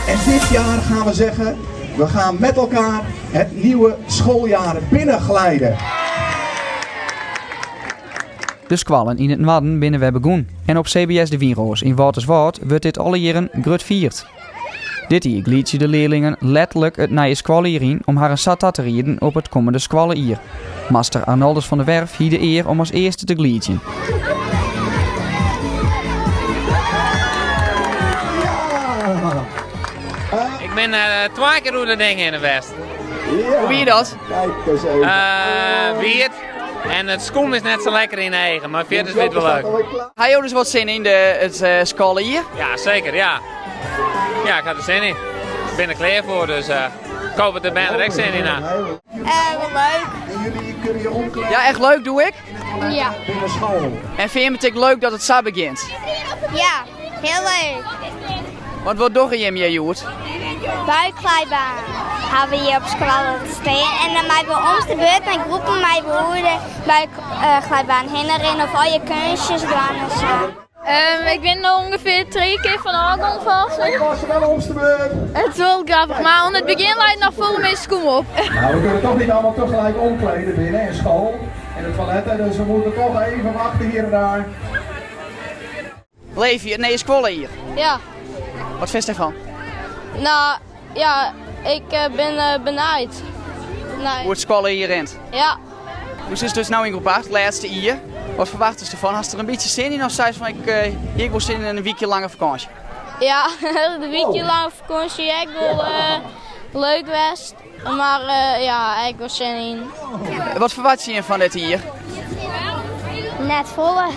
En dit jaar gaan we zeggen, we gaan met elkaar het nieuwe schooljaar binnenglijden. De skoallen yn it Noarden binne wer begûn en op CBS De Wynroas yn Wâlterswâld wurdt dit alle jierren grut fierd. Dit jier gliidzje de learlingen letterlik it nije skoaljier yn om harren sa ta te rieden op it kommende skoallejier. Master Arnoldus van der Werf hie de ear om as earste te gliidzjen. Ik bin twa kear oer de ding hinne west. Hoe wie dat? Wiet. En it skûm is net sa lekker yn de eagen, mar fierders wie it wol leuk. Ha jo dus wat sin yn de, it uh, skoallejier? Ja, seker, ja. Ja, ik ha der sin yn. Ik bin der klear foar, dus uh, ik hoop dat de bern der ek sin yn ha. Uh, wat leuk. Ja, echt leuk doe ik? Ja. En fyn je it ek leuk dat it sa begjint? Ja, hiel leuk. Want wat dogge jim hjir hjoed? Buikglijbaan hawwe we hjir op skoalle te stean. En dan meie we om de beurt mei groepen meie we oer de buikglijbaan hinne rinne of al je keunstjes dwaan en sa. Um, ik bin no ûngefear trije kear fan ôfgong folgens my. Ik was wel om de beurt. It is wol grappich, mar oan it begjin leit noch folle mear skûm op. Nou, we kunnen toch niet allemaal tegelijk omkleden binnen in school en de toiletten, dus we moeten toch even wachten hier en daar. Levi, it nije skoallejier. Ja. Wat fynst dêrfan? No, ja, ik eh, bin eh, benijd. Nee. Hoe it skoallejier rint? Ja. Do sitst dus no yn groep 8, lêste jier. Wat ferwachtest derfan? Hast der in bytsje sin yn of seist fan ik uh, hie wol sin yn in wykje lange fakânsje? Ja, de wykje lange fakânsje hie ek wol uh, leuk west. Mar uh, ja, ek wol sin yn. Wat ferwachtsje je fan dit jier? Net folle.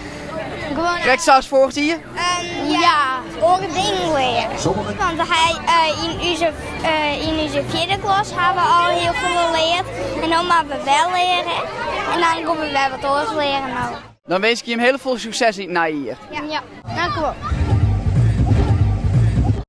Gewoan. Krekt sa as foarich jier? Um, ja, oare dingen leare. Want hy, uh, yn ús yn ús fjirde klas hawwe we al hiel folle leard. En no moatte we wer leare. En dan gean we wer wat oars leare no. Dan winskje ik jim hiel folle sukses yn it nije jier. Ja, ja. Dankjewol.